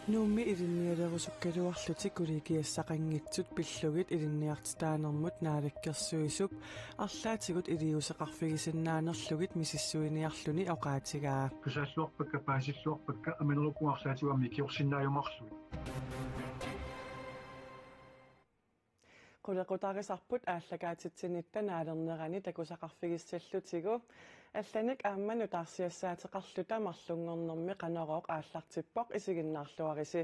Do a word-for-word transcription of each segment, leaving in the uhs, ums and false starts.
Nuummi ilinnialerusukkaluarlutik kollegiassaqanngitsut pillugit ilinniartitaanermut naalakkersuisup arlaatigut iliuuseqarfigisinnaanerlugit misissuiniarluni oqaatigaa. Tusaalluarpakka, paasilluarpakka, aminerukuarsaatiuammi kiorsinnaajumarlugit. Qulequtarisarput aallakaatitsinitta naalernerani takusaqarfigissallutigu. Allanik aamma nutaarsiassaateqarluta marlunngornermi Qanorooq aallartippoq, isiginnaarluarisi.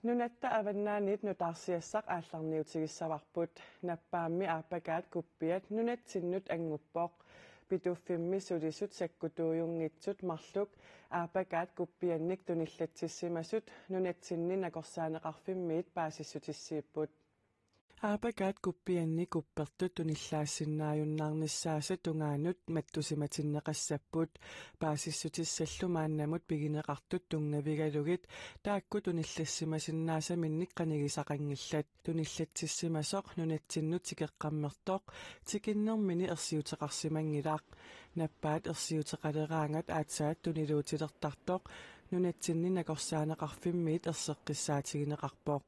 Nunatta avannaaniit nutaarsiassaq aallarniutigissavarput. Nappaammi aappakaat kuppiat nunatsinnut annguppoq. Pituffimmi sulisut sakkutuujunngitsut marluk aappakaat kuppiannik tunillatsissimasut nunatsinni nakorsaaneqarfimmiit paasissutissiipput. Aappakaat kuppianni kuppertut tunillaassinnaajunnarnissaasa tungaanut mattusimatinneqassapput. Paasissutissallu maannamut pigineqartut tunngavigalugit taakku tunillassimasinnaasaminnik qanigisaqanngillat. Tunillatsissimasoq nunatsinnut tikeqqammertoq tikinnermini ersiuteqarsimanngilaq. Nappaat ersiuteqaleraangat aatsaat tuniluutilertartoq nunatsinni nakorsaaneqarfimmiit erseqqissaatigineqarpoq.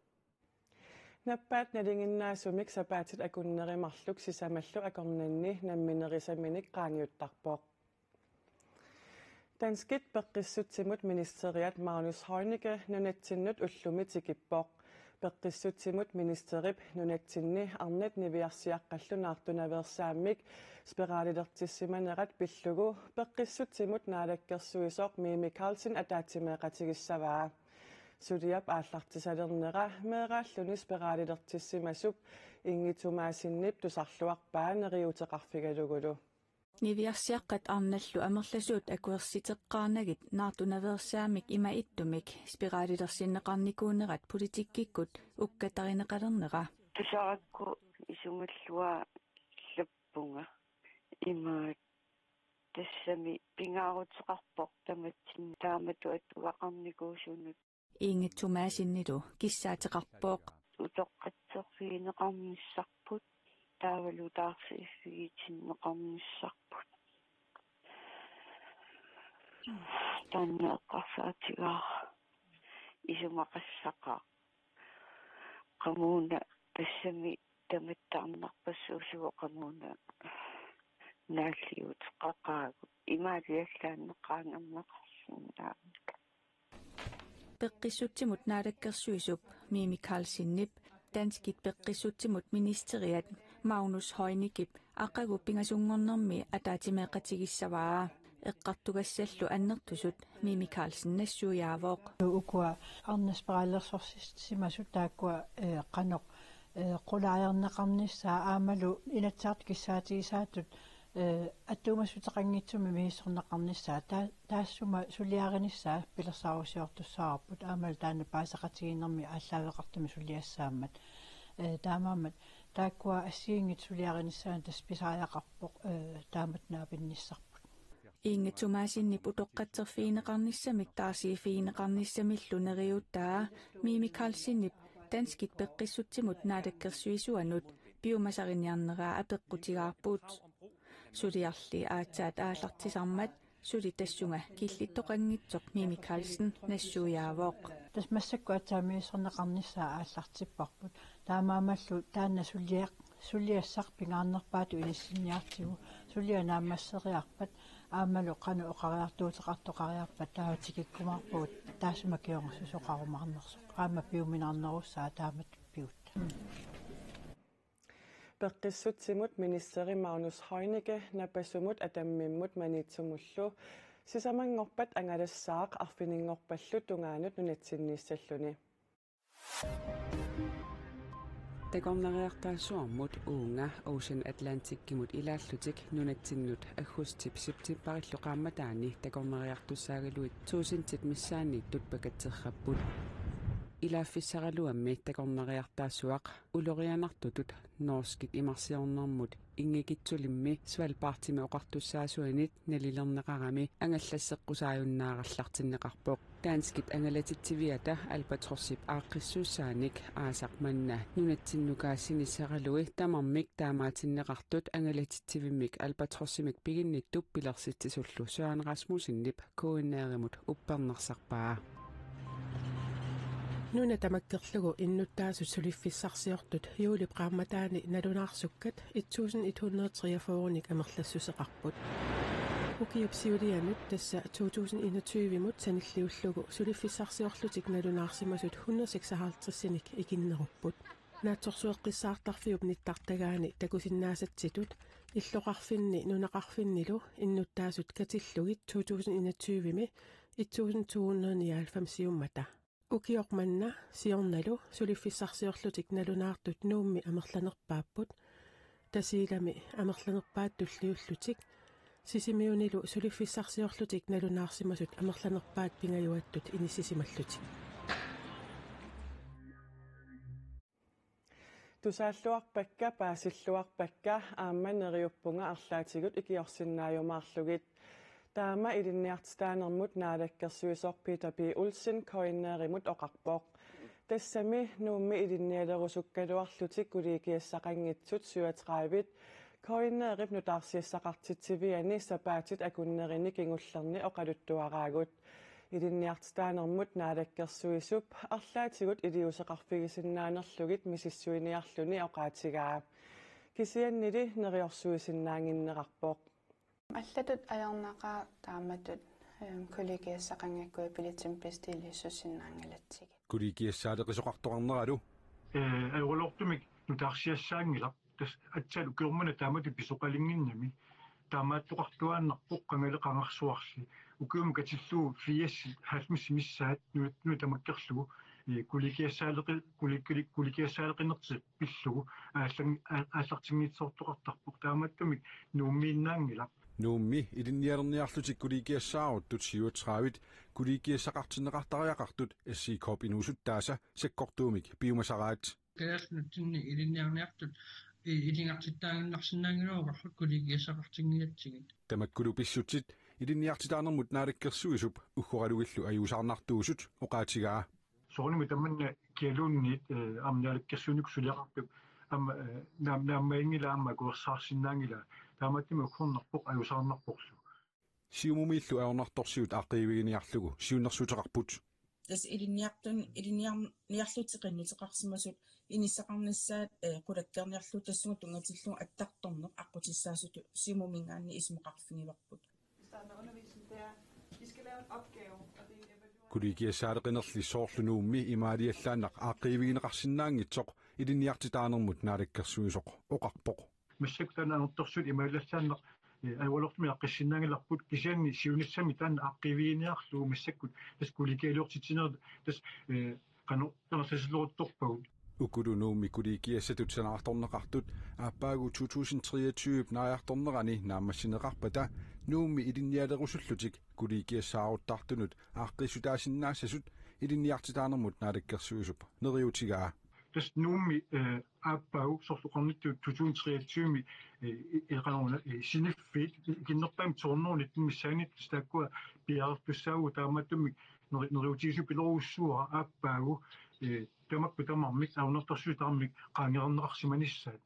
Nappaat nalinginnaasumik sapaatit akunneri marluk sisamallu akornanni namminerisaminik qaangiuttarpoq. Danskit peqqissutsimut ministeriat Magnus Heunicke nunatsinnut ullumi tikippoq. Peqqissutsimut ministerip nunatsinni arnat niviarsiaqqallu naartunaveersaammik spiraalilertissimanerat pillugu peqqissutsimut naalakkersuisoq Mimi Karlsen ataatsimeeqatigissavaa. Suliap aallartisalernera meeraalluni spiraalilertissimasup Inge Thomassenip tusarluarpaa neriuuteqarfigalugulu. Niviarsiaqqat arnallu amerlasuut akuersiteqqaarnagit naartunaveersaammik ima ittumik spiraalilersinneqarnikuunerat politikkikkut ukkatarineqalernera. Tusarakku isumalluarlappunga imaat tassami pingaaruteqarpoq tamatsin taamatut atugaqarnikuusunut. Inge Thomassenilu kissaateqarpoq. Utoqqatserfigineqarnissarput, taavalu taarsiiffigitinneqarnissarput. Taanna eqqarsaatigaara isumaqassaqaaq. Qamuuna tassami tamatta arnarpassuullugu qamuuna naalliuteqaqaagut. Imaaliallaanneqaangerneqarsinnaammat. Peqqissutsimut naalakkersuisup Mimi Karlsenip danskit peqqissutsimut ministeriat Magnus Heunickep aqagu pingasunngornermi ataatsimeeqatigissavaa. Eqqartugassallu annertusut Mimi Karlsen nassuiaavoq. Ukua arnat spiraalersorsissimasut taakkua, eh, qanoq, eh, qulaajarneqarnissaa aammalu Inatsisartut kissaatigisaatut, eh, attuumassuteqanngitsumik misissorneqarnissaa, taa-, taassuma suliarinissaa pilersaarusiortussaavoq aammalu taanna paaseqatigiinnermi aallaaveqartumik suliassaammat. Eh, taamaammat taakkua assigiinngitsut suliarinissaannut tassa pisariaqarpoq, eh, taamatut naapinnissarput. Inge Thomassenip utoqqatserfigineqarnissamik taarsiiffigineqarnissamillu neriuutaa Mimi Karlsenip danskit peqqissutsimut naalakkersuisuanut piumasariniarneraa apeqqutigaarput. Suliarli aatsaat aallartisarmat suli tassunga killittoqanngitsoq Mimi Karlsen nassuiaavoq. Tassa massakkut aatsaat misissorneqarnissaa aallartipparput. Taamaammallu taanna suliaq-, suliassaq pingaarnerpaatut inissinniartigu, suliaq naammasseriarpat aammalu qanoq oqariartuuteqartoqariarpat taava tikikkumaarpugut taassuma kingorna susoqarumaarnersoq. Aamma piuminarnerussaaq taamatut piutta. Peqqissutsimut ministeri Magnus Heunicke Napasumut Atammimmut Maniitsumullu sisamanngorpat angalassaaq arfininngorpallu tungaanut nunatsinniissalluni. Takornariartaassuarmut uunga Ocean Atlanticimut ilaallutik nunatsinnut aggustip septemberillu qaammataani takornariartussaagaluit tuusintit missaanniittut pakatserrapput. Ilaaffissaraluammi takornariartaassuaq ulorianartutut norskit imarsiornermut Ingikitsulimmi Svalbardimi oqartussaasuanit nalilerneqarami angallasseqqusaajunnaarallartinneqarpoq. Danskit angalatitsiviata Albatrosip aaqqissuussaanik aasaq manna nunatsinnukaasinnissaralui tamarmik taamaatinneqartut angalatitsivimmik Albatrosimik piginnittup pilersitsisullu Søren Rasmussenip K N R-imut uppernarsarpaa. Nuna tamakkerlugu innuttaasut suliffissarsiortut juulip qaammataani nalunaarsukkat et tusind et hundrede treogfyrrenik amerlassuseqarput. Ukiup siulianut, tassa to tusind enogtyve-mut sanilliullugu, suliffissarsiorlutik nalunaarsimasut hundrede seksoghalvtredsinik ikinnerupput. Naatsorsueqqissaartarfiup nittartagaani takusinnaasatsitut illoqarfinni nunaqarfinnilu innuttaasut katillugit to tusind enogtyve-mi et tusind to hundrede nioghalvfemsiummata. Ukioq manna siornalu suliffissarsiorlutik nalunaartut Nuummi amerlanerpaapput, Tasiilami amerlanerpaat tulliullutik, Sisimiunilu suliffissarsiorlutik nalunaarsimasut amerlanerpaat pingajuattut inissisimallutik. Tusaalluarpakka, paasilluarpakka, aamma neriuppunga arlaatigut ikiorsinnaajumaarlugit. Taama ilinniartitaanermut naalakkersuisoq Peter P. Olsen KNR-imut oqarpoq. Tassami Nuummi ilinnialerusukkaluarlutik kollegiassaqanngitsut syvogtredive KNR-ip nutaarsiassaqartitsiviani sapaatit akunnerini kingullerni oqaluttuaraagut. Ilinniartitaanermut naalakkersuisup arlaatigut iliuuseqarfigisinnaanerlugit misissuiniarluni oqaatigaa. Kisiannili neriorsuisinnaannginnerarpoq. Allatut ajornaqaaq taamatut, ehm, kollegiassaqanngikkuit billetsinpistiliissussinnaanngilatsigit. Kollegiassaaleqisoqartoqarneralu. Ee, ajoraluartumik nutaarsiassaanngilaq. Tassa aatsaat ukioq manna taamatut pisoqalinnginnami. Taamaattoqartuaannarpoq qangali qangarsuarli. Ukiumut katillugu firs halvfems missaat nu-, nuna tamakkerlugu, ee, kollegiassaaleqi-, kollegi-, kollegiassaaleqinertik pillugu aallan-, aa-, aallartinngitsoortoqartarpoq, taamaattumik Nuummiinnaanngilaq. Nuummi ilinnialerniarlutik kollegiassaaruttut syvogtredive kollegiassaqartinneqartariaqartut S I K-p inuusuttaasa sakkortuumik piumasaraat. Kalaallit Nunatsinni ilinniarniartut i-, ilungersortitaaginnarsinnaanngilagut oqarluta kollegiassaqartinngilatsigit. Tamakkulu pissutsit ilinniartitaanermut naalakkersuisup uggoralugillu ajuusaarnartuusut oqaatigaa. Soorunami tamanna kialuunniit, ee, aamma naalakkersuinikkut suliaqartup aamma, ee, naam-, naammaginngilaa aamma akuersaarsinnaanngilaa. Taamaattumik uggornarpoq ajuusaarnarporlu. Siumumiillu ajornartorsiut aaqqiiviginiarlugu siunnersuuteqarput. Tassa ilinniartun-, ilinniar-, niarlutik qinnuteqarsimasut inissaqarnissaat, ee, qulakkeerniarlugu tassunga tunngatillugu attartorneq aqqutissaasutut Siumuminngaanniit isumaqarfigivarput. Kollegiassaaleqinerli soorlu Nuummi imaaliallaannaq aaqqiivigineqarsinnaanngitsoq ilinniartitaanermut naalakkersuisoq oqarpoq. Massakkut taanna ajornartorsiut imaaliallaannaq, ee, ajoraluartumik aaqqissinnaanngilarput, kisianni siunissami taanna aaqqiiviginiarlugu massakkut tassa kollegialiortitsinerit tassa, ee, qanoq, qanoq tasileruttorpagut. Ukulu Nuummi kollegiassatut sanaartorneqartut aappaagu to tusind treogtyve naajartornerani naammassineqarpata Nuummi ilinnialerusullutik kollegiassaaruttartunut aaqqiissutaasinnaassasut ilinniartitaanermut naalakkersuisup neriuutigaa. Tassa Nuummi, ee, aappaagu soorlu oqarnittut to tusind treogtyve-mi, ee, i-, i-, qanoruna, ee, siniffiit i-, ikinnerpaamik to hundrede nitten missaanni tassa taakkua piareertussaavugut, taamaattumik neri-, neriuutigisupilorujussuuara aappaagu, ee, tamakku tamarmik ajornartorsiutit tamarmik qaangereerneqarsimanissaat.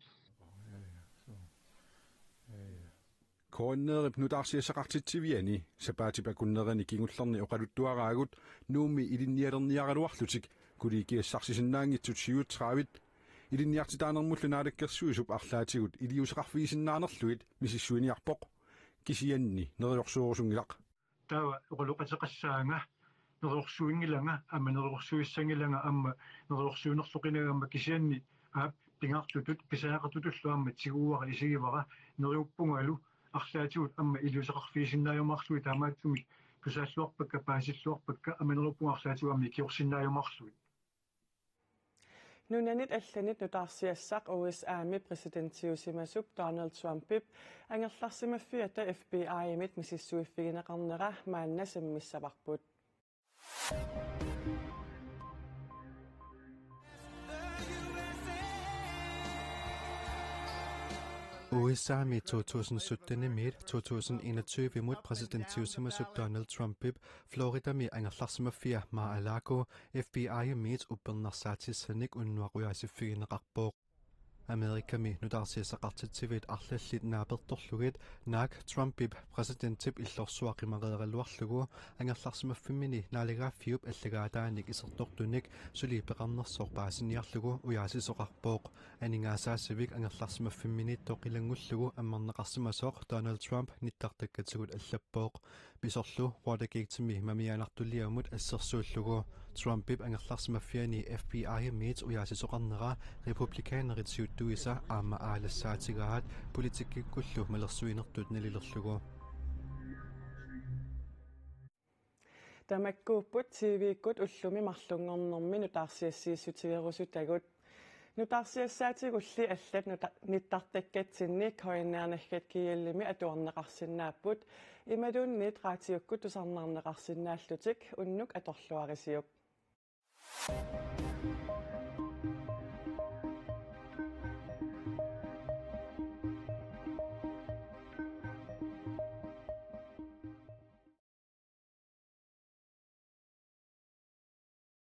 K N R-ip nutaarsiassaqartitsiviani sapaatip akunnerini kingullerni oqaluttuaraagut Nuummi ilinnialerniaraluarlutik kollegiassarsisinnaanngitsut syvogtredive ilinniartitaanermullu naalakkersuisup arlaatigut iliuuseqarfigisinnaanerlugit misissuiniarpoq. Kisianni neriorsuerusunngilaq. Taava oqaloqateqassaanga neriorsuinngilanga aamma neriorsuissanngilanga aamma neriorsuinerloqinagama, kisianni aap pingaartutut pisariaqartutullu aamma tiguara isigivara neriuppungalu arlaatigut aamma iliuuseqarfigisinnaajumaarlugit, taamaattumik tusaalluarpakka, paasilluarpakka, aamma neriuppunga arlaatigut aamma ikiorsinnaajumaarlugit. Nunanit allanit nutaarsiassaq U S A-mi præsidentiusimasup Donald Trumpip angerlarsimaffiata F B I-mit misissuiffigineqarnera maanna sammissavarput. U S A-mi to tusind sytten-imiit to tusind enogtyve-mut præsidentiusimasup Donald Trumpip Floridami angerlarsimaffia Mar-a-Lago F B I-miit uppernarsaatissanik unnuaqujaasiffigineqarpoq. Amerikami nutaarsiassaqartitsivit arlallit naapertorlugit naak Trumpip præsidentip illorsuaq qimareeraluarlugu angerlarsimaffimmini naalagaaffiup allagaataanik isertortunik suli peqarnersoq paasiniarlugu ujaasisoqarpoq. Aningaasaasivik angerlarsimaffimminiittoq ilanngullugu ammarneqarsimasoq Donald Trump nittartakkatigut allappoq. Pisorlu Watergatemi mamianartuliamut assersuullugu Trumpip angerlarsimaffiani F B I-miit ujaasisoqarnera republikanerit siuttuisa aamma aalassaatigaat politikkikkullu malersuinertut nalilerlugu. Tamakkuupput T V-kkut ullumi marlunngornermi nutaarsiassiissutigerusutagut. Nutaarsiassaatigulli allat nuta-, nittartakkatsinni K N R naggat G L-imi atuarneqarsinnaapput. Imaluunniit raatiukkut tusarnaarneqarsinnaallutik unnuk atorluarisiuk.